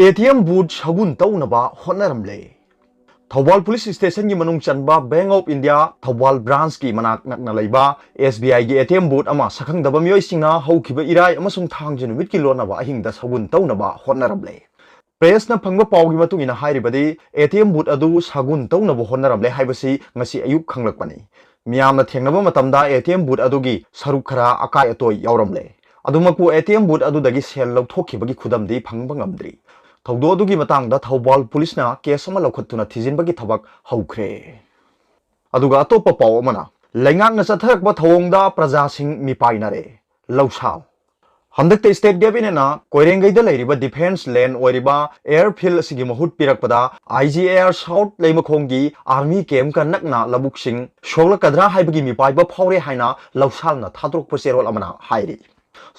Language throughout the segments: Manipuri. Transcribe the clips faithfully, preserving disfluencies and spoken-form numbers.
ꯑꯦ ꯇꯤ ꯑꯦꯝ ꯕꯨꯠ ꯁꯒꯨꯟ ꯇꯧꯅꯕ ꯍꯣꯠꯅꯔꯝꯂꯦ꯫ ꯊꯧꯕꯥꯜ ꯄꯨꯂꯤꯁ ꯁ꯭ꯇꯦꯁꯟꯒꯤ ꯃꯅꯨꯡ ꯆꯟꯕ ꯕꯦꯡꯛ ꯑꯣꯐ ꯏꯟꯗꯤꯌꯥ ꯊꯧꯕꯥꯜ ꯕ꯭ꯔꯥꯟꯁꯀꯤ ꯃꯅꯥꯛ ꯅꯛꯅ ꯂꯩꯕ ꯑꯦꯁ ꯕꯤ ꯑꯥꯏꯒꯤ ꯑꯦ ꯇꯤ ꯑꯦꯝ ꯕꯨꯠ ꯑꯃ ꯁꯛꯈꯪꯗꯕ ꯃꯤꯑꯣꯏꯁꯤꯡꯅ ꯍꯧꯈꯤꯕ ꯏꯔꯥꯏ ꯑꯃꯁꯨꯡ ꯊꯥꯡꯖ ꯅꯨꯃꯤꯠꯀꯤ ꯂꯣꯟꯅꯕ ꯑꯍꯤꯡꯗ ꯁꯒꯨꯟ ꯇꯧꯅꯕ ꯍꯣꯠꯅꯔꯝꯂꯦ꯫ ꯄ꯭ꯔꯦꯁꯅ ꯐꯪꯕ ꯄꯥꯎꯒꯤ ꯃꯇꯨꯡ ꯏꯟꯅ ꯍꯥꯏꯔꯤꯕꯗꯤ, ꯑꯦ ꯇꯤ ꯑꯦꯝ ꯕꯨꯠ ꯑꯗꯨ ꯁꯒꯨꯟ ꯇꯧꯅꯕ ꯍꯣꯠꯅꯔꯝꯂꯦ ꯍꯥꯏꯕꯁꯤ ꯉꯁꯤ ꯑꯌꯨꯛ ꯈꯪꯂꯛꯄꯅꯤ꯫ ꯃꯤꯌꯥꯝꯅ ꯊꯦꯡꯅꯕ ꯃꯇꯝꯗ ꯑꯦ ꯇꯤ ꯑꯦꯝ ꯕꯨꯠ ꯑꯗꯨꯒꯤ ꯁꯔꯨꯛ ꯈꯔ ꯑꯀꯥꯏ ꯑꯇꯣꯏ ꯌꯥꯎꯔꯝꯂꯦ꯫ ꯑꯗꯨꯃꯛꯄꯨ ꯑꯦ ꯇꯤ ꯑꯦꯝ ꯕꯨꯠ ꯑꯗꯨꯗꯒꯤ ꯁꯦꯜ ꯂꯧꯊꯣꯛꯈꯤꯕꯒꯤ ꯈꯨꯗꯝꯗꯤ ꯐꯪꯕ ꯉꯝꯗ꯭ꯔꯤ꯫ ꯊꯧꯗꯣꯛ ꯑꯗꯨꯒꯤ ꯃꯇꯥꯡꯗ ꯊꯧꯕꯥꯜ ꯄꯨꯂꯤꯁꯅ ꯀꯦꯁ ꯑꯃ ꯂꯧꯈꯠꯇꯨꯅ ꯊꯤꯖꯤꯟꯕꯒꯤ ꯊꯕꯛ ꯍꯧꯈ꯭ꯔꯦ꯫ ꯑꯗꯨꯒ ꯑꯇꯣꯞꯄ ꯄꯥꯎ ꯑꯃꯅ, ꯂꯩꯉꯥꯛꯅ ꯆꯠꯊꯔꯛꯄ ꯊꯧꯑꯣꯡꯗ ꯄ꯭ꯔꯖꯥꯁꯤꯡ ꯃꯤꯄꯥꯏꯅꯔꯦ꯫ ꯂꯧꯁꯥꯜ꯫ ꯍꯟꯗꯛꯇ ꯁ꯭ꯇꯦꯠ ꯀꯦꯕꯤꯅꯦꯠꯅ ꯀꯣꯏꯔꯦꯡꯒꯩꯗ ꯂꯩꯔꯤꯕ ꯗꯤꯐꯦꯟꯁ ꯂꯦꯟ ꯑꯣꯏꯔꯤꯕ ꯑꯦꯌꯔꯐꯤꯜ ꯑꯁꯤꯒꯤ ꯃꯍꯨꯠ ꯄꯤꯔꯛꯄꯗ I G A R south ꯂꯩꯃꯈꯣꯡꯒꯤ ꯑꯥꯔꯃꯤ ꯀꯦꯝꯞꯀ ꯅꯛꯅ ꯂꯧꯕꯨꯛꯁꯤꯡ ꯁꯣꯛꯂꯛꯀꯗ꯭ꯔꯥ ꯍꯥꯏꯕꯒꯤ ꯃꯤꯄꯥꯏꯕ ꯐꯥꯎꯔꯦ ꯍꯥꯏꯅ ꯂꯧꯁꯥꯜꯅ ꯊꯥꯗꯣꯔꯛꯄ ꯆꯦꯔꯣꯜ ꯑꯃꯅ ꯍꯥꯏꯔꯤ꯫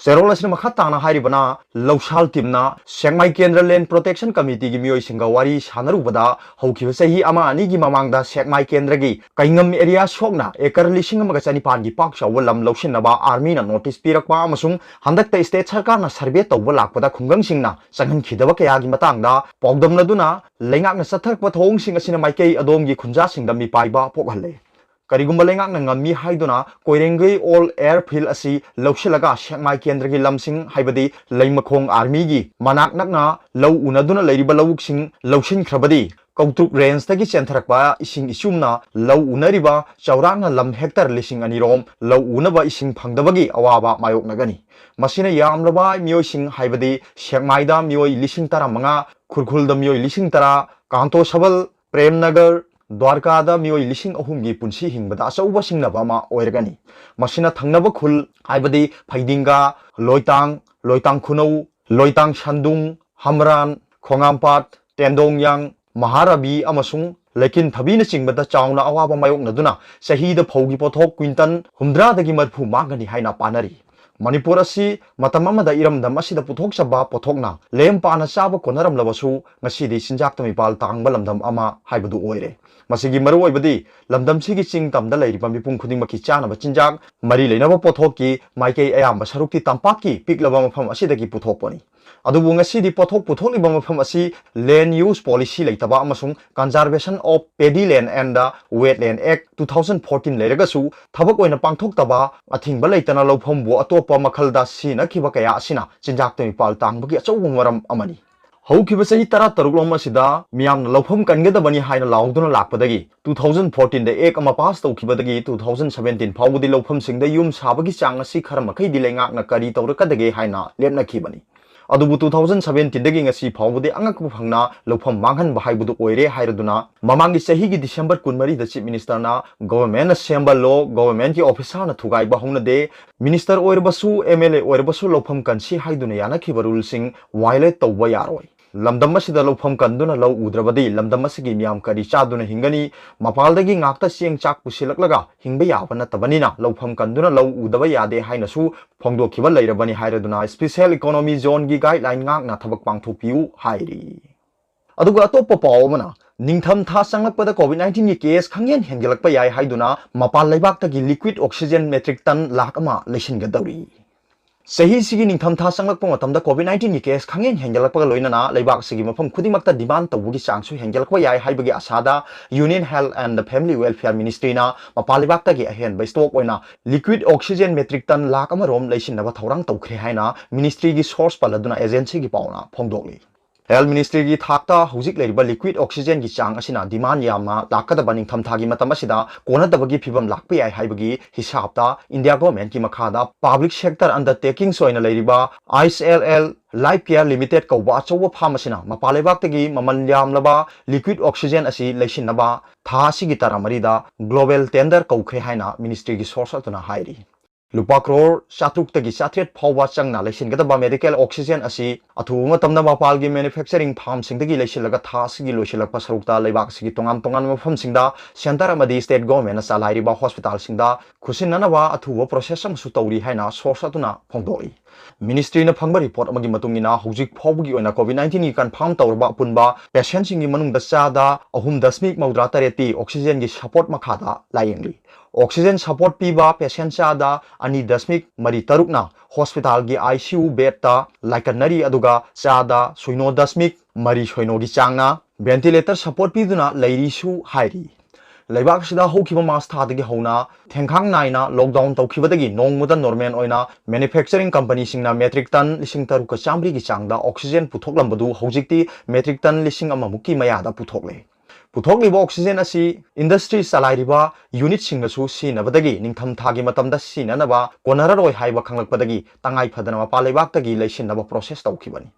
ꯆꯦꯔꯣꯜ ꯑꯁꯤꯅ ꯃꯈꯥ ꯇꯥꯅ ꯍꯥꯏꯔꯤꯕꯅ, ꯂꯧꯁꯥꯜ ꯇꯤꯝꯅ ꯁꯦꯛꯃꯥꯏ ꯀꯦꯟꯗ꯭ꯔ ꯂꯦꯟ ꯄ꯭ꯔꯣꯇꯦꯛꯁꯟ ꯀꯃꯤꯇꯤꯒꯤ ꯃꯤꯑꯣꯏꯁꯤꯡꯒ ꯋꯥꯔꯤ ꯁꯥꯟꯅꯔꯨꯕꯗ, ꯍꯧꯈꯤꯕ ꯆꯍꯤ ꯑꯃ ꯑꯅꯤꯒꯤ ꯃꯃꯥꯡꯗ ꯁꯦꯛꯃꯥꯏ ꯀꯦꯟꯗ꯭ꯔꯒꯤ ꯀꯩꯉꯝ ꯑꯦꯔꯤꯌꯥ ꯁꯣꯛꯅ ꯑꯦꯀꯔ ꯂꯤꯁꯤꯡ ꯑꯃꯒ ꯆꯅꯤꯄꯥꯟꯒꯤ ꯄꯥꯛ ꯆꯥꯎꯕ ꯂꯝ ꯂꯧꯁꯤꯟꯅꯕ ꯑꯥꯔꯃꯤꯅ ꯅꯣꯇꯤꯁ ꯄꯤꯔꯛꯄ ꯑꯃꯁꯨꯡ ꯍꯟꯗꯛꯇ ꯁ꯭ꯇꯦꯠ ꯁꯔꯀꯥꯔꯅ ꯁꯔꯚꯦ ꯇꯧꯕ ꯂꯥꯛꯄꯗ ꯈꯨꯡꯒꯪꯁꯤꯡꯅ ꯆꯪꯍꯟꯈꯤꯗꯕ ꯀꯌꯥꯒꯤ ꯃꯇꯥꯡꯗ ꯄꯥꯎꯗꯝꯅꯗꯨꯅ, ꯂꯩꯉꯥꯛꯅ ꯆꯠꯊꯔꯛꯄ ꯊꯧꯑꯣꯡꯁꯤꯡ ꯑꯁꯤꯅ ꯃꯥꯏꯀꯩ ꯑꯗꯣꯝꯒꯤ ꯈꯨꯟꯖꯥꯁꯤꯡꯗ ꯃꯤꯄꯥꯏꯕ ꯄꯣꯛꯍꯜꯂꯦ꯫ ꯀꯔꯤꯒꯨꯝꯕ ꯂꯩꯉꯥꯛꯅ ꯉꯝꯃꯤ ꯍꯥꯏꯗꯨꯅ ꯀꯣꯏꯔꯦꯡꯒꯩ ꯑꯣꯜ ꯑꯦꯌꯔꯐꯤꯜ ꯑꯁꯤ ꯂꯧꯁꯤꯜꯂꯒ ꯁꯦꯛꯃꯥꯏ ꯀꯦꯟꯗ꯭ꯔꯒꯤ ꯂꯝꯁꯤꯡ, ꯍꯥꯏꯕꯗꯤ ꯂꯩꯃꯈꯣꯡ ꯑꯥꯔꯃꯤꯒꯤ ꯃꯅꯥꯛ ꯅꯛꯅ ꯂꯧ ꯎꯅꯗꯨꯅ ꯂꯩꯔꯤꯕ ꯂꯧꯕꯨꯛꯁꯤꯡ ꯂꯧꯁꯤꯟꯈ꯭ꯔꯕꯗꯤ, ꯀꯧꯇ꯭ꯔꯨꯛ ꯔꯦꯟꯖꯇꯒꯤ ꯆꯦꯟꯊꯔꯛꯄ ꯏꯁꯤꯡ ꯏꯆꯨꯝꯅ ꯂꯧ ꯎꯅꯔꯤꯕ ꯆꯥꯎꯔꯥꯛꯅ ꯂꯝ ꯍꯦꯛꯇꯔ ꯂꯤꯁꯤꯡ ꯑꯅꯤ ꯔꯣꯝ ꯂꯧ ꯎꯅꯕ ꯏꯁꯤꯡ ꯐꯪꯗꯕꯒꯤ ꯑꯋꯥꯕ ꯃꯥꯌꯣꯛꯅꯒꯅꯤ꯫ ꯃꯁꯤꯅ ꯌꯥꯝꯂꯕ ꯃꯤꯑꯣꯏꯁꯤꯡ, ꯍꯥꯏꯕꯗꯤ ꯁꯦꯛꯃꯥꯏꯗ ꯃꯤꯑꯣꯏ ꯂꯤꯁꯤꯡ ꯇꯔꯥꯃꯉꯥ, ꯈꯨꯔꯈꯨꯜꯗ ꯃꯤꯑꯣꯏ ꯂꯤꯁꯤꯡ ꯇꯔꯥ, ꯀꯥꯟꯇꯣ ꯁꯕꯜ, ꯄ꯭ꯔꯦꯝꯅꯒꯔ, ꯗ꯭ꯋꯥꯔꯀꯥꯗ ꯃꯤꯑꯣꯏ ꯂꯤꯁꯤꯡ ꯑꯍꯨꯝꯒꯤ ꯄꯨꯟꯁꯤ ꯍꯤꯡꯕꯗ ꯑꯆꯧꯕ ꯁꯤꯡꯅꯕ ꯑꯃ ꯑꯣꯏꯔꯒꯅꯤ꯫ ꯃꯁꯤꯅ ꯊꯪꯅꯕ ꯈꯨꯜ, ꯍꯥꯏꯕꯗꯤ ꯐꯩꯗꯤꯡꯒꯥ, ꯂꯣꯏꯇꯥꯡ, ꯂꯣꯏꯇꯥꯡ ꯈꯨꯅꯧ, ꯂꯣꯏꯇꯥꯡ ꯁꯟꯗꯨꯡ, ꯍꯝꯔꯥꯟ, ꯈꯣꯡꯉꯥꯝꯄꯥꯠ, ꯇꯦꯟꯗꯣꯡꯌꯥꯡ, ꯃꯍꯥꯔꯥꯕꯤ ꯑꯃꯁꯨꯡ ꯂꯩꯀꯤꯟꯊꯕꯤꯅꯆꯤꯡꯕꯗ ꯆꯥꯎꯅ ꯑꯋꯥꯕ ꯃꯥꯌꯣꯛꯅꯗꯨꯅ ꯆꯍꯤꯗ ꯐꯧꯒꯤ ꯄꯣꯠꯊꯣꯛ ꯀ꯭ꯋꯤꯟꯇꯟ ꯍꯨꯝꯗ꯭ꯔꯥꯗꯒꯤ ꯃꯔꯤꯐꯨ ꯃꯥꯡꯒꯅꯤ ꯍꯥꯏꯅ ꯄꯥꯅꯔꯤ꯫ ꯃꯅꯤꯄꯨꯔ ꯑꯁꯤ ꯃꯇꯝ ꯑꯃꯗ ꯏꯔꯝꯗꯝ ꯑꯁꯤꯗ ꯄꯨꯊꯣꯛꯆꯕ ꯄꯣꯠꯊꯣꯛꯅ ꯂꯦꯝ ꯄꯥꯅ ꯆꯥꯕ ꯀꯣꯟꯅꯔꯝꯂꯕꯁꯨ, ꯉꯁꯤꯗꯤ ꯆꯤꯟꯖꯥꯛꯇ ꯃꯤꯄꯥꯜ ꯇꯥꯡꯕ ꯂꯝꯗꯝ ꯑꯃ ꯍꯥꯏꯕꯗꯨ ꯑꯣꯏꯔꯦ꯫ ꯃꯁꯤꯒꯤ ꯃꯔꯨꯑꯣꯏꯕꯗꯤ ꯂꯝꯗꯝꯁꯤꯒꯤ ꯆꯤꯡ ꯇꯝꯗ ꯂꯩꯔꯤꯕ ꯃꯤꯄꯨꯝ ꯈꯨꯗꯤꯡꯃꯛꯀꯤ ꯆꯥꯅꯕ ꯆꯤꯟꯖꯥꯛ ꯃꯔꯤ ꯂꯩꯅꯕ ꯄꯣꯠꯊꯣꯛꯀꯤ ꯃꯥꯏꯀꯩ ꯑꯌꯥꯝꯕ ꯁꯔꯨꯛꯇꯤ ꯇꯝꯄꯥꯛꯀꯤ ꯄꯤꯛꯂꯕ ꯃꯐꯝ ꯑꯁꯤꯗꯒꯤ ꯄꯨꯊꯣꯛꯄꯅꯤ꯫ ꯑꯗꯨꯕꯨ ꯉꯁꯤꯗꯤ ꯄꯣꯠꯊꯣꯛ ꯄꯨꯊꯣꯛꯂꯤꯕ ꯃꯐꯝ ꯑꯁꯤ Land Use Policy ꯂꯩꯇꯕ ꯑꯃꯁꯨꯡ Conservation of Paddy Land and the Wetland Act two thousand fourteen ꯂꯩꯔꯒꯁꯨ ꯊꯕꯛ ꯑꯣꯏꯅ ꯄꯥꯡꯊꯣꯛꯇꯕ ꯑꯊꯤꯡꯕ ꯂꯩꯇꯅ ꯂꯧꯐꯝꯕꯨ ꯑꯇꯣꯞꯄ ꯃꯈꯜꯗ ꯁꯤꯖꯤꯟꯅꯈꯤꯕ ꯀꯌꯥ ꯑꯁꯤꯅ ꯆꯤꯟꯖꯥꯛꯇ ꯃꯤꯄꯥꯜ ꯇꯥꯡꯕꯒꯤ ꯑꯆꯧꯕ ꯃꯔꯝ ꯑꯃꯅꯤ꯫ ꯍꯧꯈꯤꯕ ꯆꯍꯤ ꯇꯔꯥ ꯇꯔꯨꯛ ꯂꯣꯝ ꯑꯁꯤꯗ ꯃꯤꯌꯥꯝꯅ ꯂꯧꯐꯝ ꯀꯟꯒꯗꯕꯅꯤ ꯍꯥꯏꯅ ꯂꯥꯎꯗꯨꯅ ꯂꯥꯛꯄꯗꯒꯤ two thousand fourteen ꯗ Act ꯑꯃ pass ꯇꯧꯈꯤꯕꯗꯒꯤ two thousand seventeen ꯐꯥꯎꯕꯗꯤ ꯂꯧꯐꯝꯁꯤꯡꯗ ꯌꯨꯝ ꯁꯥꯕꯒꯤ ꯆꯥꯡ ꯑꯁꯤ ꯈꯔ ꯃꯈꯩꯗꯤ ꯂꯩꯉꯥꯛꯅ ꯀꯔꯤ ꯇꯧꯔꯛꯀꯗꯒꯦ ꯍꯥꯏꯅ ꯂꯦꯞꯅꯈꯤꯕꯅꯤ꯫ ꯑꯗꯨꯕꯨ two thousand seventeen ꯗꯒꯤ ꯉꯁꯤ ꯐꯥꯎꯕꯗꯤ ꯑꯉꯛꯄ ꯐꯪꯅ ꯂꯧꯐꯝ ꯃꯥꯡꯍꯟꯕ ꯍꯥꯏꯕꯗꯨ ꯑꯣꯏꯔꯦ ꯍꯥꯏꯔꯗꯨꯅ ꯃꯃꯥꯡꯒꯤ ꯆꯍꯤꯒꯤ December ꯀꯨꯟꯃꯔꯤꯗ Chief Minister ꯅ Government ꯅ ꯁꯦꯝꯕ law, Government ꯀꯤ officer ꯅ ꯊꯨꯒꯥꯏꯕ ꯍꯧꯅꯗꯦ, Minister ꯑꯣꯏꯔꯕꯁꯨ M L A ꯑꯣꯏꯔꯕꯁꯨ ꯂꯧꯐꯝ ꯀꯟꯁꯤ ꯍꯥꯏꯗꯨꯅ ꯌꯥꯅꯈꯤꯕ rule ꯁꯤꯡ violate ꯇꯧꯕ ꯌꯥꯔꯣꯏ꯫ ꯂꯝꯗꯝ ꯑꯁꯤꯗ ꯂꯧꯐꯝ ꯀꯟꯗꯨꯅ ꯂꯧ ꯎꯗ꯭ꯔꯕꯗꯤ ꯂꯝꯗꯝ ꯑꯁꯤꯒꯤ ꯃꯤꯌꯥꯝ ꯀꯔꯤ ꯆꯥꯗꯨꯅ ꯍꯤꯡꯒꯅꯤ? ꯃꯄꯥꯜꯗꯒꯤ ꯉꯥꯛꯇ ꯆꯦꯡ ꯆꯥꯛ ꯄꯨꯁꯤꯜꯂꯛꯂꯒ ꯍꯤꯡꯕ ꯌꯥꯕ ꯅꯠꯇꯕꯅꯤꯅ ꯂꯧꯐꯝ ꯀꯟꯗꯨꯅ ꯂꯧ ꯎꯗꯕ ꯌꯥꯗꯦ ꯍꯥꯏꯅꯁꯨ ꯐꯣꯡꯗꯣꯛꯈꯤꯕ ꯂꯩꯔꯕꯅꯤ ꯍꯥꯏꯔꯗꯨꯅ Special Economic Zone ꯒꯤ guideline ꯉꯥꯛꯅ ꯊꯕꯛ ꯄꯥꯡꯊꯣꯛꯄꯤꯌꯨ ꯍꯥꯏꯔꯤ꯫ ꯑꯗꯨꯒ ꯑꯇꯣꯞꯄ ꯄꯥꯎ ꯑꯃꯅ, ꯅꯤꯡꯊꯝ ꯊꯥ ꯆꯪꯂꯛꯄꯗ COVID nineteen ꯒꯤ case ꯈꯪꯍꯦꯟ ꯍꯦꯟꯒꯠꯂꯛꯄ ꯌꯥꯏ ꯍꯥꯏꯗꯨꯅ ꯃꯄꯥꯟ ꯂꯩꯕꯥꯛꯇꯒꯤ liquid oxygen metric ton lakh ꯑꯃ ꯂꯩꯁꯤꯟꯒꯗꯧꯔꯤ꯫ ꯆꯍꯤꯁꯤꯒꯤ ꯅꯤꯡꯊꯝ ꯊꯥ ꯆꯪꯂꯛꯄ ꯃꯇꯝꯗ COVID nineteen ꯒꯤ case ꯈꯪꯍꯦꯟ ꯍꯦꯟꯒꯠꯂꯛꯄꯒ ꯂꯣꯏꯅꯅ ꯂꯩꯕꯥꯛ ꯑꯁꯤꯒꯤ ꯃꯐꯝ ꯈꯨꯗꯤꯡꯃꯛꯇ demand ꯇꯧꯕꯒꯤ ꯆꯥꯡꯁꯨ ꯍꯦꯟꯒꯠꯂꯛꯄ ꯌꯥꯏ ꯍꯥꯏꯕꯒꯤ ꯑꯁꯥꯗ Union Health and Family Welfare Ministry ꯅ ꯃꯄꯥꯟ ꯂꯩꯕꯥꯛꯇꯒꯤ ꯑꯍꯦꯟꯕ stock ꯑꯣꯏꯅ liquid oxygen metric ton lakh ꯑꯃꯔꯣꯝ ꯂꯩꯁꯤꯟꯅꯕ ꯊꯧꯔꯥꯡ ꯇꯧꯈ꯭ꯔꯦ ꯍꯥꯏꯅ ministry ꯒꯤ source ꯄꯜꯂꯗꯨꯅ agency ꯒꯤ ꯄꯥꯎꯅ ꯐꯣꯡꯗꯣꯛꯂꯤ꯫ Health Ministry ꯒꯤ ꯊꯥꯛꯇ ꯍꯧꯖꯤꯛ ꯂꯩꯔꯤꯕ liquid oxygen ꯒꯤ ꯆꯥꯡ ꯑꯁꯤꯅ demand ꯌꯥꯝꯅ ꯂꯥꯛꯀꯗꯕ ꯅꯤꯡꯊꯝꯊꯥꯒꯤ ꯃꯇꯝ ꯑꯁꯤꯗ ꯀꯣꯟꯅꯗꯕꯒꯤ ꯐꯤꯕꯝ ꯂꯥꯛꯄ ꯌꯥꯏ ꯍꯥꯏꯕꯒꯤ ꯍꯤꯁꯥꯞꯇ India Government ꯀꯤ ꯃꯈꯥꯗ public sector undertakings ꯑꯣꯏꯅ ꯂꯩꯔꯤꯕ I S L L Life Care Limited ꯀꯧꯕ ꯑꯆꯧꯕ firm ꯑꯁꯤꯅ ꯃꯄꯥꯟ ꯂꯩꯕꯥꯛꯇꯒꯤ ꯃꯃꯜ ꯌꯥꯝꯂꯕ liquid oxygen ꯑꯁꯤ ꯂꯩꯁꯤꯟꯅꯕ ꯊꯥ ꯑꯁꯤꯒꯤ ꯇꯔꯥꯃꯔꯤꯗ global tender ꯀꯧꯈ꯭ꯔꯦ ꯍꯥꯏꯅ ministry ꯒꯤ source ꯑꯗꯨꯅ ꯍꯥꯏꯔꯤ꯫ ꯂꯨꯄꯥ ꯀ꯭ꯔꯣꯔ ꯆꯥꯇ꯭ꯔꯨꯛꯇꯒꯤ ꯆꯥꯇ꯭ꯔꯦꯠ ꯐꯥꯎꯕ ꯆꯪꯅ ꯂꯩꯁꯤꯟꯒꯗꯕ medical oxygen ꯑꯁꯤ ꯑꯊꯨꯕ ꯃꯇꯝꯗ ꯃꯄꯥꯟꯒꯤ manufacturing firmꯁꯤꯡꯗꯒꯤ ꯂꯩꯁꯤꯜꯂꯒ ꯊꯥ ꯑꯁꯤꯒꯤ ꯂꯣꯏꯁꯤꯜꯂꯛꯄ ꯁꯔꯨꯛꯇ ꯂꯩꯕꯥꯛ ꯑꯁꯤꯒꯤ ꯇꯣꯉꯥꯟ ꯇꯣꯉꯥꯟꯕ ꯃꯐꯝꯁꯤꯡꯗ centre ꯑꯃꯗꯤ state governmentꯅ ꯆꯂꯥꯏꯔꯤꯕ hospitalꯁꯤꯡꯗ ꯈꯨꯠꯁꯤꯟꯅꯅꯕ ꯑꯊꯨꯕ process ꯑꯃꯁꯨ ꯇꯧꯔꯤ ꯍꯥꯏꯅ source ꯑꯗꯨꯅ ꯐꯣꯡꯗꯣꯛꯂꯤ꯫ Ministryꯅ ꯐꯪꯕ report ꯑꯃꯒꯤ ꯃꯇꯨꯡ ꯏꯟꯅ, ꯍꯧꯖꯤꯛ ꯐꯥꯎꯕꯒꯤ ꯑꯣꯏꯅ COVID nineteenꯒꯤ confirm ꯇꯧꯔꯕ ꯑꯄꯨꯟꯕ patientꯁꯤꯡꯒꯤ ꯃꯅꯨꯡꯗ ꯆꯥꯗ ꯑꯍꯨꯝ ꯗꯁꯃꯤꯛ ꯃꯧꯗ꯭ꯔꯥ ꯇꯔꯦꯠꯇꯤ oxygenꯒꯤ support ꯃꯈꯥꯗ ꯂꯥꯌꯦꯡꯂꯤ꯫ Oxygen support ꯄꯤꯕ patient ꯆꯥꯗ ꯑꯅꯤ ꯗꯁꯃꯤꯛ ꯃꯔꯤ ꯇꯔꯨꯛꯅ hospitalꯒꯤ ICU bedꯇ ꯂꯥꯏꯀꯠꯅꯔꯤ, ꯑꯗꯨꯒ ꯆꯥꯗ ꯁꯤꯅꯣ ꯗꯁꯃꯤꯛ ꯃꯔꯤ ꯁꯤꯅꯣꯒꯤ ꯆꯥꯡꯅ ventilator support ꯄꯤꯗꯨꯅ ꯂꯩꯔꯤꯁꯨ ꯍꯥꯏꯔꯤ꯫ ꯂꯩꯕꯥꯛ ꯑꯁꯤꯗ ꯍꯧꯈꯤꯕ March ꯊꯥꯗꯒꯤ ꯍꯧꯅ ꯊꯦꯡꯈꯥꯡ ꯅꯥꯏꯅ lockdown ꯇꯧꯈꯤꯕꯗꯒꯤ ꯅꯣꯡꯃꯗ normal ꯑꯣꯏꯅ manufacturing companyꯁꯤꯡꯅ metric ton ꯂꯤꯁꯤꯡ ꯇꯔꯨꯛꯀ ꯆꯥꯝꯃꯔꯤꯒꯤ ꯆꯥꯡꯗ oxygen ꯄꯨꯊꯣꯛꯂꯝꯕꯗꯨ ꯍꯧꯖꯤꯛꯇꯤ metric ton ꯂꯤꯁꯤꯡ ꯑꯃꯃꯨꯛꯀꯤ ꯃꯌꯥꯗ ꯄꯨꯊꯣꯛꯂꯦ꯫ ꯄꯨꯊꯣꯛꯂꯤꯕ oxygen ꯑꯁꯤ industry ꯆꯂꯥꯏꯔꯤꯕ unitꯁꯤꯡꯅꯁꯨ ꯁꯤꯖꯤꯟꯅꯕꯗꯒꯤ ꯅꯤꯡꯊꯝ ꯊꯥꯒꯤ ꯃꯇꯝꯗ ꯁꯤꯖꯤꯟꯅꯅꯕ ꯀꯣꯟꯅꯔꯔꯣꯏ ꯍꯥꯏꯕ ꯈꯪꯂꯛꯄꯗꯒꯤ ꯇꯉꯥꯏ ꯐꯗꯅ ꯃꯄꯥꯟ ꯂꯩꯕꯥꯛꯇꯒꯤ ꯂꯩꯁꯤꯟꯅꯕ process ꯇꯧꯈꯤꯕꯅꯤ꯫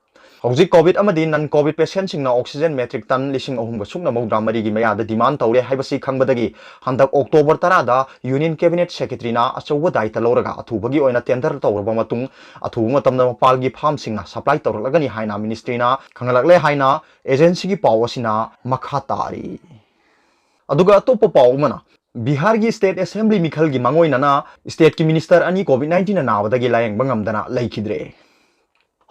ꯍꯧꯖꯤꯛ COVID ꯑꯃꯗꯤ non COVID patientꯁꯤꯡꯅ oxygen metric ton ꯂꯤꯁꯤꯡ ꯑꯍꯨꯝꯒ ꯁꯨꯞꯅ ꯃꯧꯗ꯭ꯔꯥ ꯃꯔꯤꯒꯤ ꯃꯌꯥꯗ demand ꯇꯧꯔꯦ ꯍꯥꯏꯕꯁꯤ ꯈꯪꯕꯗꯒꯤ ꯍꯟꯗꯛ October ꯇꯔꯥꯗ Union Cabinet Secretaryꯅ ꯑꯆꯧꯕ ꯗꯥꯏꯇ ꯂꯧꯔꯒ ꯑꯊꯨꯕꯒꯤ ꯑꯣꯏꯅ tender ꯇꯧꯔꯕ ꯃꯇꯨꯡ ꯑꯊꯨꯕ ꯃꯇꯝꯗ ꯃꯄꯥꯜꯒꯤ firmꯁꯤꯡꯅ supply ꯇꯧꯔꯛꯂꯒꯅꯤ ꯍꯥꯏꯅ ministryꯅ ꯈꯪꯍꯜꯂꯛꯂꯦ ꯍꯥꯏꯅ agencyꯒꯤ ꯄꯥꯎ ꯑꯁꯤꯅ ꯃꯈꯥ ꯇꯥꯔꯤ꯫ ꯑꯗꯨꯒ ꯑꯇꯣꯞꯄ ꯄꯥꯎ ꯑꯃꯅ, ꯕꯤꯍꯥꯔꯒꯤ state assembly ꯃꯤꯈꯜꯒꯤ ꯃꯥꯡꯑꯣꯏꯅꯅ stateꯀꯤ minister ꯑꯅꯤ COVID nineteenꯅ ꯅꯥꯕꯗꯒꯤ ꯂꯥꯌꯦꯡꯕ ꯉꯝꯗꯅ ꯂꯩꯈꯤꯗ꯭ꯔꯦ꯫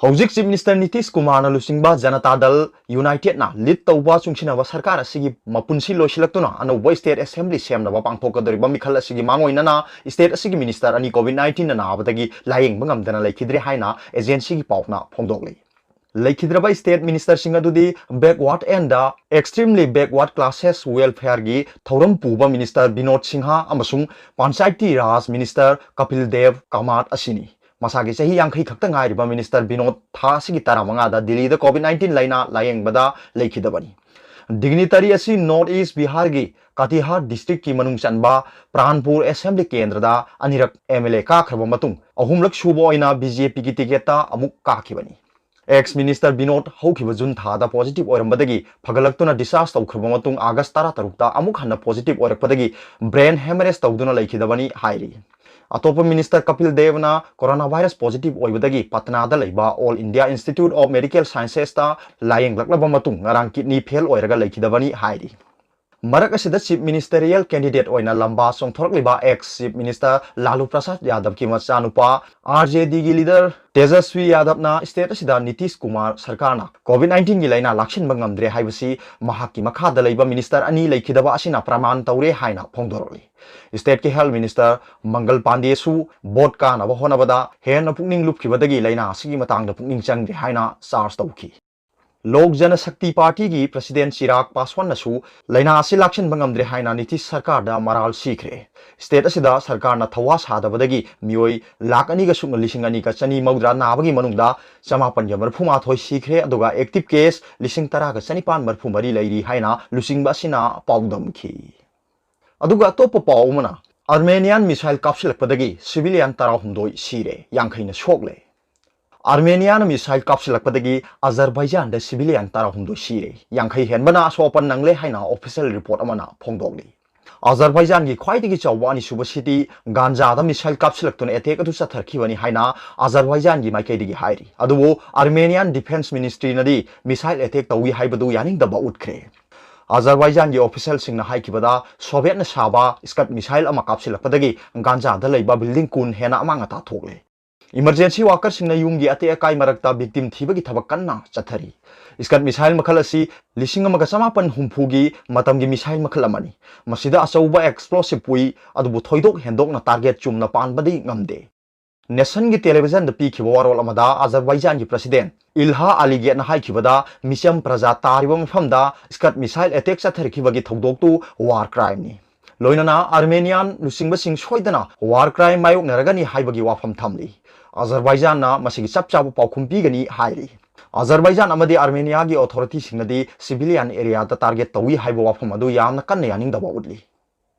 ꯍꯧꯖꯤꯛ Chief Minister ꯅꯤꯇꯤꯁ ꯀꯨꯃꯥꯔꯅ ꯂꯨꯆꯤꯡꯕ ꯖꯅꯇꯥ ꯗꯜ Unitedꯅ lead ꯇꯧꯕ ꯆꯨꯡꯁꯤꯟꯅꯕ ꯁꯔꯀꯥꯔ ꯑꯁꯤꯒꯤ ꯃꯄꯨꯟꯁꯤ ꯂꯣꯏꯁꯤꯜꯂꯛꯇꯨꯅ ꯑꯅꯧꯕ state assembly ꯁꯦꯝꯅꯕ ꯄꯥꯡꯊꯣꯛꯀꯗꯧꯔꯤꯕ ꯃꯤꯈꯜ ꯑꯁꯤꯒꯤ ꯃꯥꯡꯑꯣꯏꯅꯅ state ꯑꯁꯤꯒꯤ minister ꯑꯅꯤ COVID nineteenꯅ ꯅꯥꯕꯗꯒꯤ ꯂꯥꯌꯦꯡꯕ ꯉꯝꯗꯅ ꯂꯩꯈꯤꯗ꯭ꯔꯦ ꯍꯥꯏꯅ agencyꯒꯤ ꯄꯥꯎꯅ ꯐꯣꯡꯗꯣꯛꯂꯤ꯫ ꯂꯩꯈꯤꯗ꯭ꯔꯕ state ministerꯁꯤꯡ ꯑꯗꯨꯗꯤ backward and extremely backward classes welfareꯒꯤ ꯊꯧꯔꯝ ꯄꯨꯕ minister ꯕꯤꯅꯣꯗ ꯁꯤꯡꯍ ꯑꯃꯁꯨꯡ Panchayati Raj minister ꯀꯄꯤꯜ ꯗꯦꯕ ꯀꯥꯃꯥꯠ ꯑꯁꯤꯅꯤ꯫ ꯃꯁꯥꯒꯤ ꯆꯍꯤ ꯌꯥꯡꯈꯩ ꯈꯛꯇ ꯉꯥꯏꯔꯤꯕ minister ꯕꯤꯅꯣꯗ ꯊꯥ ꯑꯁꯤꯒꯤ ꯇꯔꯥꯃꯉꯥꯗ ꯗꯤꯜꯂꯤꯗ COVID nineteen ꯂꯥꯏꯅꯥ ꯂꯥꯌꯦꯡꯕꯗ ꯂꯩꯈꯤꯗꯕꯅꯤ꯫ Dignitary ꯑꯁꯤ North East ꯕꯤꯍꯥꯔꯒꯤ ꯀꯇꯤꯍꯥꯔ districtꯀꯤ ꯃꯅꯨꯡ ꯆꯟꯕ ꯄ꯭ꯔꯥꯟꯄꯨꯔ assembly ꯀꯦꯟꯗ꯭ꯔꯗ ꯑꯅꯤꯔꯛ MLA ꯀꯥꯈ꯭ꯔꯕ ꯃꯇꯨꯡ ꯑꯍꯨꯝꯂꯛ ꯁꯨꯕ ꯑꯣꯏꯅ BJPꯒꯤ ticketꯇ ꯑꯃꯨꯛ ꯀꯥꯈꯤꯕꯅꯤ꯫ Ex minister ꯕꯤꯅꯣꯗ ꯍꯧꯈꯤꯕ June ꯊꯥꯗ positive ꯑꯣꯏꯔꯝꯕꯗꯒꯤ ꯐꯒꯠꯂꯛꯇꯨꯅ discharge ꯇꯧꯈ꯭ꯔꯕ ꯃꯇꯨꯡ August ꯇꯔꯥꯇꯔꯨꯛꯇ ꯑꯃꯨꯛ ꯍꯟꯅ positive ꯑꯣꯏꯔꯛꯄꯗꯒꯤ brain hemorrhage ꯇꯧꯗꯨꯅ ꯂꯩꯈꯤꯗꯕꯅꯤ ꯍꯥꯏꯔꯤ꯫ ꯑꯇꯣꯞꯄ ꯃꯤꯅꯤꯁꯇꯔ ꯀꯄꯤꯜ ꯗꯦꯕꯅ ꯀꯣꯔꯣꯅꯥ ꯚꯥꯏꯔꯁ ꯄꯣꯖꯤꯇꯤꯚ ꯑꯣꯏꯕꯗꯒꯤ ꯄꯠꯅꯥꯗ ꯂꯩꯕ All India Institute of Medical Sciences ꯇ ꯂꯥꯌꯦꯡꯂꯛꯂꯕ ꯃꯇꯨꯡ ꯉꯔꯥꯡ ꯀꯤꯗꯅꯤ ꯐꯦꯜ ꯑꯣꯏꯔꯒ ꯂꯩꯈꯤꯗꯕꯅꯤ ꯍꯥꯏꯔꯤ꯫ ꯃꯔꯛ ꯑꯁꯤꯗ ꯆꯤꯐ ꯃꯤꯅꯤꯁꯇꯔꯤꯌꯦꯜ ꯀꯦꯟꯗꯤꯗꯦꯠ ꯑꯣꯏꯅ ꯂꯝꯕꯥ ꯆꯣꯡꯊꯣꯔꯛꯂꯤꯕ ꯑꯦꯛꯁ ꯆꯤꯐ ꯃꯤꯅꯤꯁꯇꯔ ꯂꯥꯂꯨ ꯄ꯭ꯔꯁꯥꯗ ꯌꯥꯗꯕꯀꯤ ꯃꯆꯥꯅꯨꯄꯥ ꯑꯥꯔ ꯖꯦ ꯗꯤꯒꯤ ꯂꯤꯗꯔ ꯇꯦꯖꯁ꯭ꯋꯤ ꯌꯥꯗꯕꯅ ꯁ꯭ꯇꯦꯠ ꯑꯁꯤꯗ ꯅꯤꯇꯤꯁ ꯀꯨꯃꯥꯔ ꯁꯔꯀꯥꯔꯅ ꯀꯣꯚꯤꯗ ꯅꯥꯏꯟꯇꯤꯟꯒꯤ ꯂꯥꯏꯅꯥ ꯂꯥꯛꯁꯤꯟꯕ ꯉꯝꯗ꯭ꯔꯦ ꯍꯥꯏꯕꯁꯤ ꯃꯍꯥꯛꯀꯤ ꯃꯈꯥꯗ ꯂꯩꯕ ꯃꯤꯅꯤꯁꯇꯔ ꯑꯅꯤ ꯂꯩꯈꯤꯗꯕ ꯑꯁꯤꯅ ꯄ꯭ꯔꯃꯥꯟ ꯇꯧꯔꯦ ꯍꯥꯏꯅ ꯐꯣꯡꯗꯣꯔꯛꯂꯤ꯫ ꯁ꯭ꯇꯦꯠꯀꯤ ꯍꯦꯜꯊ ꯃꯤꯅꯤꯁꯇꯔ ꯃꯪꯒꯜ ꯄꯥꯟꯗꯦꯁꯨ ꯚꯣꯠ ꯀꯥꯅꯕ ꯍꯣꯠꯅꯕꯗ ꯍꯦꯟꯅ ꯄꯨꯛꯅꯤꯡ ꯂꯨꯞꯈꯤꯕꯗꯒꯤ ꯂꯥꯏꯅꯥ ꯑꯁꯤꯒꯤ ꯃꯇꯥꯡꯗ ꯄꯨꯛꯅꯤꯡ ꯆꯪꯗ꯭ꯔꯦ ꯍꯥꯏꯅ ꯆꯥꯔꯖ ꯇꯧꯈꯤ꯫ ꯂꯣꯛ ꯖꯅ ꯁꯛꯇꯤ ꯄꯥꯔꯇꯤꯒꯤ ꯄ꯭ꯔꯁꯤꯗꯦꯟꯠ ꯆꯤꯔꯥꯒ ꯄꯥꯁꯋꯥꯟꯅꯁꯨ ꯂꯥꯏꯅꯥ ꯑꯁꯤ ꯂꯥꯛꯁꯤꯟꯕ ꯉꯝꯗ꯭ꯔꯦ ꯍꯥꯏꯅ ꯅꯤꯇꯤꯁ ꯁꯔꯀꯥꯔꯗ ꯃꯔꯥꯜ ꯁꯤꯈ꯭ꯔꯦ꯫ ꯁ꯭ꯇꯦꯠ ꯑꯁꯤꯗ ꯁꯔꯀꯥꯔꯅ ꯊꯧꯋꯥ ꯁꯥꯗꯕꯗꯒꯤ ꯃꯤꯑꯣꯏ ꯂꯥꯈ ꯑꯅꯤꯒ ꯁꯨꯞꯅ ꯂꯤꯁꯤꯡ ꯑꯅꯤꯒ ꯆꯅꯤ ꯃꯧꯗ꯭ꯔꯥ ꯅꯥꯕꯒꯤ ꯃꯅꯨꯡꯗ ꯆꯃꯥꯄꯟꯒ ꯃꯔꯤꯐꯨ ꯃꯥꯊꯣꯏ ꯁꯤꯈ꯭ꯔꯦ, ꯑꯗꯨꯒ ꯑꯦꯛꯇꯤꯚ ꯀꯦꯁ ꯂꯤꯁꯤꯡ ꯇꯔꯥꯒ ꯆꯅꯤꯄꯥꯟ ꯃꯔꯤꯐꯨ ꯃꯔꯤ ꯂꯩꯔꯤ ꯍꯥꯏꯅ ꯂꯨꯆꯤꯡꯕ ꯑꯁꯤꯅ ꯄꯥꯎꯗꯝꯈꯤ꯫ ꯑꯗꯨꯒ ꯑꯇꯣꯞꯄ ꯄꯥꯎ ꯑꯃꯅ, ꯑꯥꯔꯃꯦꯅꯤꯌꯥꯟ ꯃꯤꯁꯥꯏꯜ ꯀꯥꯞꯁꯤꯜꯂꯛꯄꯗꯒꯤ ꯁꯤꯚꯤꯂꯤꯌꯟ ꯇꯔꯥꯍꯨꯝꯗꯣꯏ ꯁꯤꯔꯦ, ꯌꯥꯡꯈꯩꯅ ꯁꯣꯛꯂꯦ꯫ ꯑꯥꯔꯃꯦꯅꯤꯌꯥꯅ ꯃꯤꯁꯥꯏꯜ ꯀꯥꯞꯁꯤꯜꯂꯛꯄꯗꯒꯤ ꯑꯖꯔꯕꯥꯏꯖꯥꯟꯗ ꯁꯤꯚꯤꯂꯤꯌꯟ ꯇꯔꯥꯍꯨꯝꯗꯣꯏ ꯁꯤꯔꯦ, ꯌꯥꯡꯈꯩ ꯍꯦꯟꯕꯅ ꯑꯁꯣꯛ ꯑꯄꯟ ꯅꯪꯂꯦ ꯍꯥꯏꯅ ꯑꯣꯐꯤꯁꯤꯌꯦꯜ ꯔꯤꯄꯣꯔꯠ ꯑꯃꯅ ꯐꯣꯡꯗꯣꯛꯂꯤ꯫ ꯑꯖꯔꯕꯥꯏꯖꯥꯟꯒꯤ ꯈ꯭ꯋꯥꯏꯗꯒꯤ ꯆꯥꯎꯕ ꯑꯅꯤꯁꯨꯕ ꯁꯤꯇꯤ ꯒꯥꯟꯖꯥꯗ ꯃꯤꯁꯥꯏꯜ ꯀꯥꯞꯁꯤꯜꯂꯛꯇꯨꯅ ꯑꯦꯇꯦꯛ ꯑꯗꯨ ꯆꯠꯊꯔꯛꯈꯤꯕꯅꯤ ꯍꯥꯏꯅ ꯑꯖꯔꯕꯥꯏꯖꯥꯟꯒꯤ ꯃꯥꯏꯀꯩꯗꯒꯤ ꯍꯥꯏꯔꯤ꯫ ꯑꯗꯨꯕꯨ ꯑꯥꯔꯃꯦꯅꯤꯌꯥꯟ ꯗꯤꯐꯦꯟꯁ ꯃꯤꯅꯤꯁꯇ꯭ꯔꯤꯅꯗꯤ ꯃꯤꯁꯥꯏꯜ ꯑꯦꯇꯦꯛ ꯇꯧꯏ ꯍꯥꯏꯕꯗꯨ ꯌꯥꯅꯤꯡꯗꯕ ꯎꯠꯈ꯭ꯔꯦ꯫ ꯑꯖꯔꯕꯥꯏꯖꯥꯟꯒꯤ ꯑꯣꯐꯤꯁꯤꯌꯦꯜꯁꯤꯡꯅ ꯍꯥꯏꯈꯤꯕꯗ, ꯁꯣꯚꯤꯌꯦꯠꯅ ꯁꯥꯕ ꯁ꯭ꯀꯠ ꯃꯤꯁꯥꯏꯜ ꯑꯃ ꯀꯥꯞꯁꯤꯜꯂꯛꯄꯗꯒꯤ ꯒꯥꯟꯖꯥꯗ ꯂꯩꯕ ꯕꯤꯜꯗꯤꯡ ꯀꯨꯟ ꯍꯦꯟꯅ ꯑꯃꯥꯡ ꯑꯇꯥ ꯊꯣꯛꯂꯦ꯫ ꯏꯃꯔꯖꯦꯟꯁꯤ ꯋꯥꯀꯔꯁꯤꯡꯅ ꯌꯨꯝꯒꯤ ꯑꯇꯦꯛ ꯑꯀꯥꯏ ꯃꯔꯛꯇ ꯚꯤꯛꯇꯤꯝ ꯊꯤꯕꯒꯤ ꯊꯕꯛ ꯀꯟꯅ ꯆꯠꯊꯔꯤ꯫ ꯁ꯭ꯀꯠ ꯃꯤꯁꯥꯏꯜ ꯃꯈꯜ ꯑꯁꯤ ꯂꯤꯁꯤꯡ ꯑꯃꯒ ꯆꯃꯥꯄꯟ ꯍꯨꯝꯐꯨꯒꯤ ꯃꯇꯝꯒꯤ ꯃꯤꯁꯥꯏꯜ ꯃꯈꯜ ꯑꯃꯅꯤ꯫ ꯃꯁꯤꯗ ꯑꯆꯧꯕ ꯑꯦꯛꯁꯄ꯭ꯂꯣꯁꯤꯚ ꯄꯨꯏ, ꯑꯗꯨꯕꯨ ꯊꯣꯏꯗꯣꯛ ꯍꯦꯟꯗꯣꯛꯅ ꯇꯥꯔꯒꯦꯠ ꯆꯨꯝꯅ ꯄꯥꯟꯕꯗꯤ ꯉꯝꯗꯦ꯫ ꯅꯦꯁꯟꯒꯤ ꯇꯦꯂꯤꯚꯤꯖꯟꯗ ꯄꯤꯈꯤꯕ ꯋꯥꯔꯣꯜ ꯑꯃꯗ ꯑꯖꯔꯕꯥꯏꯖꯥꯟꯒꯤ ꯄ꯭ꯔꯁꯤꯗꯦꯟꯠ ꯏꯜꯍꯥ ꯑꯂꯤꯒꯦꯠꯅ ꯍꯥꯏꯈꯤꯕꯗ, ꯃꯤꯆꯝ ꯄ꯭ꯔꯖꯥ ꯇꯥꯔꯤꯕ ꯃꯐꯝꯗ ꯁ꯭ꯀꯠ ꯃꯤꯁꯥꯏꯜ ꯑꯦꯇꯦꯛ ꯆꯠꯊꯔꯛꯈꯤꯕꯒꯤ ꯊꯧꯗꯣꯛꯇꯨ ꯋꯥꯔ ꯀ꯭ꯔꯥꯏꯝꯅꯤ꯫ ꯂꯣꯏꯅꯅ ꯑꯥꯔꯃꯦꯅꯤꯌꯥꯟ ꯂꯨꯆꯤꯡꯕꯁꯤꯡ ꯁꯣꯏꯗꯅ ꯋꯥꯔ ꯀ꯭ꯔꯥꯏꯝ ꯃꯥꯌꯣꯛꯅꯔꯒꯅꯤ ꯍꯥꯏꯕꯒꯤ ꯋꯥꯐꯝ ꯊꯝꯂꯤ꯫ ꯑꯖꯔꯕꯥꯏꯖꯥꯟꯅ ꯃꯁꯤꯒꯤ ꯆꯞ ꯆꯥꯕ ꯄꯥꯎꯈꯨꯝ ꯄꯤꯒꯅꯤ ꯍꯥꯏꯔꯤ꯫ ꯑꯖꯔꯕꯥꯏꯖꯥꯟ ꯑꯃꯗꯤ ꯑꯥꯔꯃꯦꯅꯤꯌꯥꯒꯤ ꯑꯣꯊꯣꯔꯤꯇꯤꯁꯤꯡꯅꯗꯤ ꯁꯤꯚꯤꯂꯤꯌꯟ ꯑꯦꯔꯤꯌꯥꯗ ꯇꯥꯔꯒꯦꯠ ꯇꯧꯏ ꯍꯥꯏꯕ ꯋꯥꯐꯝ ꯑꯗꯨ ꯌꯥꯝꯅ ꯀꯟꯅ ꯌꯥꯅꯤꯡꯗꯕ ꯎꯠꯂꯤ꯫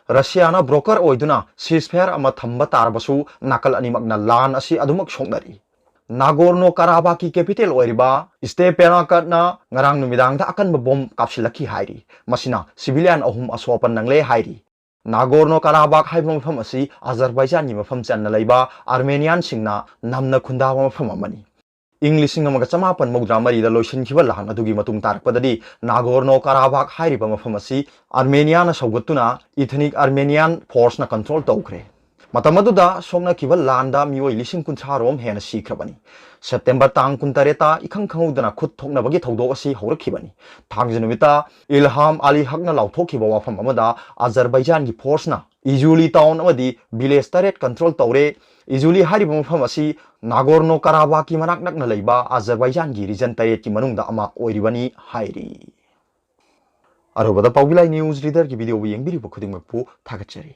ꯔꯁꯤꯌꯥꯅ ꯕ꯭ꯔꯣꯀꯔ ꯑꯣꯏꯗꯨꯅ ꯁꯤꯖꯐꯥꯌꯔ ꯑꯃ ꯊꯝꯕ ꯇꯥꯔꯕꯁꯨ, ꯅꯥꯀꯜ ꯑꯅꯤꯃꯛꯅ ꯂꯥꯟ ꯑꯁꯤ ꯑꯗꯨꯃꯛ ꯁꯣꯛꯅꯔꯤ꯫ ꯅꯥꯒꯣꯔꯅꯣ ꯀꯥꯔꯥꯕꯥꯛꯀꯤ ꯀꯦꯄꯤꯇꯦꯜ ꯑꯣꯏꯔꯤꯕ ꯁ꯭ꯇꯦꯄꯦꯅꯥꯀꯠꯅ ꯉꯔꯥꯡ ꯅꯨꯃꯤꯗꯥꯡꯗ ꯑꯀꯟꯕ ꯕꯣꯝ ꯀꯥꯞꯁꯤꯜꯂꯛꯈꯤ ꯍꯥꯏꯔꯤ꯫ ꯃꯁꯤꯅ ꯁꯤꯚꯤꯂꯤꯌꯟ ꯑꯍꯨꯝ ꯑꯁꯣꯛ ꯑꯄꯟ ꯅꯪꯂꯦ ꯍꯥꯏꯔꯤ꯫ ꯅꯥꯒꯣꯔꯅꯣ ꯀꯥꯔꯥꯕꯥꯛ ꯍꯥꯏꯕ ꯃꯐꯝ ꯑꯁꯤ ꯑꯖꯔꯕꯥꯏꯖꯥꯟꯒꯤ ꯃꯐꯝ ꯆꯟꯅ ꯂꯩꯕ ꯑꯥꯔꯃꯦꯅꯤꯌꯥꯟꯁꯤꯡꯅ ꯅꯝꯅ ꯈꯨꯟꯗꯥꯕ ꯃꯐꯝ ꯑꯃꯅꯤ꯫ ꯏꯪ ꯂꯤꯁꯤꯡ ꯑꯃꯒ ꯆꯃꯥꯄꯟ ꯃꯧꯗ꯭ꯔꯥ ꯃꯔꯤꯗ ꯂꯣꯏꯁꯤꯟꯈꯤꯕ ꯂꯥꯟ ꯑꯗꯨꯒꯤ ꯃꯇꯨꯡ ꯇꯥꯔꯛꯄꯗꯗꯤ ꯅꯥꯒꯣꯔꯅꯣ ꯀꯥꯔꯥꯕꯥꯛ ꯍꯥꯏꯔꯤꯕ ꯃꯐꯝ ꯑꯁꯤ ꯑꯥꯔꯃꯦꯅꯤꯌꯥꯅ ꯁꯧꯒꯠꯇꯨꯅ ꯏꯊꯅꯤꯛ ꯑꯥꯔꯃꯦꯅꯤꯌꯥꯟ ꯐꯣꯔꯁꯅ ꯀꯟꯇ꯭ꯔꯣꯜ ꯇꯧꯈ꯭ꯔꯦ꯫ ꯃꯇꯝ ꯑꯗꯨꯗ ꯁꯣꯛꯅꯈꯤꯕ ꯂꯥꯟꯗ ꯃꯤꯑꯣꯏ ꯂꯤꯁꯤꯡ ꯀꯨꯟꯊ꯭ꯔꯥ ꯔꯣꯝ ꯍꯦꯟꯅ ꯁꯤꯈ꯭ꯔꯕꯅꯤ꯫ ꯁꯦꯞꯇꯦꯝꯕꯔ ꯇꯥꯡ ꯀꯨꯟꯇꯔꯦꯠꯇ ꯏꯈꯪ ꯈꯪꯍꯧꯗꯅ ꯈꯨꯠ ꯊꯣꯛꯅꯕꯒꯤ ꯊꯧꯗꯣꯛ ꯑꯁꯤ ꯍꯧꯔꯛꯈꯤꯕꯅꯤ꯫ ꯊꯥꯡꯖ ꯅꯨꯃꯤꯠꯇ ꯏꯜꯍꯥꯝ ꯑꯂꯤ ꯍꯛꯅ ꯂꯥꯎꯊꯣꯛꯈꯤꯕ ꯋꯥꯐꯝ ꯑꯃꯗ ꯑꯖꯔꯕꯥꯏꯖꯥꯟꯒꯤ ꯐꯣꯔꯁꯅ ꯏꯖꯨꯂꯤ ꯇꯥꯎꯟ ꯑꯃꯗꯤ ꯚꯤꯂꯦꯖ ꯇꯔꯦꯠ ꯀꯟꯇ꯭ꯔꯣꯜ ꯇꯧꯔꯦ꯫ ꯏꯖꯨꯂꯤ ꯍꯥꯏꯔꯤꯕ ꯃꯐꯝ ꯑꯁꯤ ꯅꯥꯒꯣꯔꯅꯣ ꯀꯥꯔꯥꯕꯥꯛꯀꯤ ꯃꯅꯥꯛ ꯅꯛꯅ ꯂꯩꯕ ꯑꯖꯔꯕꯥꯏꯖꯥꯟꯒꯤ ꯔꯤꯖꯟ ꯇꯔꯦꯠꯀꯤ ꯃꯅꯨꯡꯗ ꯑꯃ ꯑꯣꯏꯔꯤꯕꯅꯤ ꯍꯥꯏꯔꯤ꯫ ꯑꯔꯣꯏꯕꯗ ꯄꯥꯎꯕꯤꯂꯥꯏ ꯅ꯭ꯌꯨꯁ ꯔꯤꯗꯔꯒꯤ ꯚꯤꯗꯤꯑꯣꯕꯨ ꯌꯦꯡꯕꯤꯔꯤꯕ ꯈꯨꯗꯤꯡꯃꯛꯄꯨ ꯊꯥꯒꯠꯆꯔꯤ꯫